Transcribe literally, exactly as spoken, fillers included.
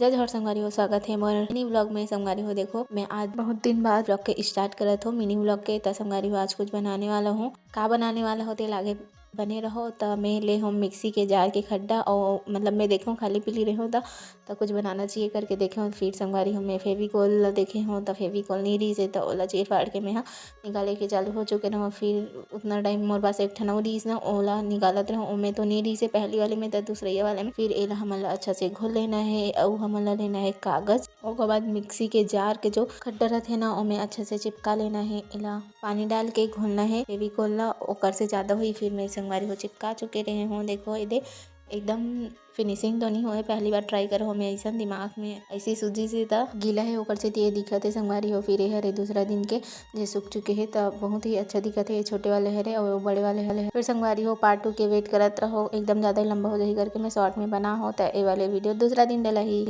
जय जोहार संगवारी हो, स्वागत हे मोर मिनी व्लॉग में। संगवारी हो, देखो, मैं आज बहुत दिन बाद व्लॉग के स्टार्ट करत हो, मिनी व्लॉग के। त संगवारी हो, आज कुछ बनाने वाला हूँ। का बनाने वाला हो, तेला आगे बने रहो। त मैं ले हूँ मिक्सी के जार के खड्डा, और मतलब मैं देखो खाली पीली रहो त, त कुछ बनाना चाहिए करके देखे हूँ। फिर संगवारी हो, मैं फेविकोल ला देखे हूँ, त फेविकोल नहीं रही से, त ओला चीर फाड़ के मैं हा निकाले के चालू हो चुके रहूँ। फिर उतना टाइम मोर पास एक ठन अउ रहिस ना, ओला निकालत रहूँ। ओमे तो नहीं रहिस हे पहली वाले में, त दूसरइया वाले में। फिर एला हमन ला अच्छा से घोल लेना हे, अउ हमन ला लेना हे कागज। ओकर बाद मिक्सी के जार के जो खड्डा रथे ना, ओमे अच्छा से चिपका लेना हे। एला पानी डाल के घोलना हे फेविकोल ला, ओकर से ज्यादा होही। फिर मैं संगवारी हो चिपका चुके रहे हूँ। देखो, एदे एकदम फिनिशिंग तो नहीं होए, पहली बार ट्राई करो हमें ऐसा दिमाग में ऐसी सूजी से त गीला है, ओकर से ये दिखत है संगवारी हो। फिर ये हरे दूसरा दिन के जे सूख चुके हैं, त बहुत ही अच्छा दिखत है। ये छोटे वाले हरे और वो बड़े वाले हरे। फिर संगवारी हो, पार्ट टू के वेट करत रहो, एकदम ज्यादा ही लंबा हो जाही करके मैं शॉर्ट में बना हो, त ये वाले वीडियो दूसरा दिन डला ही।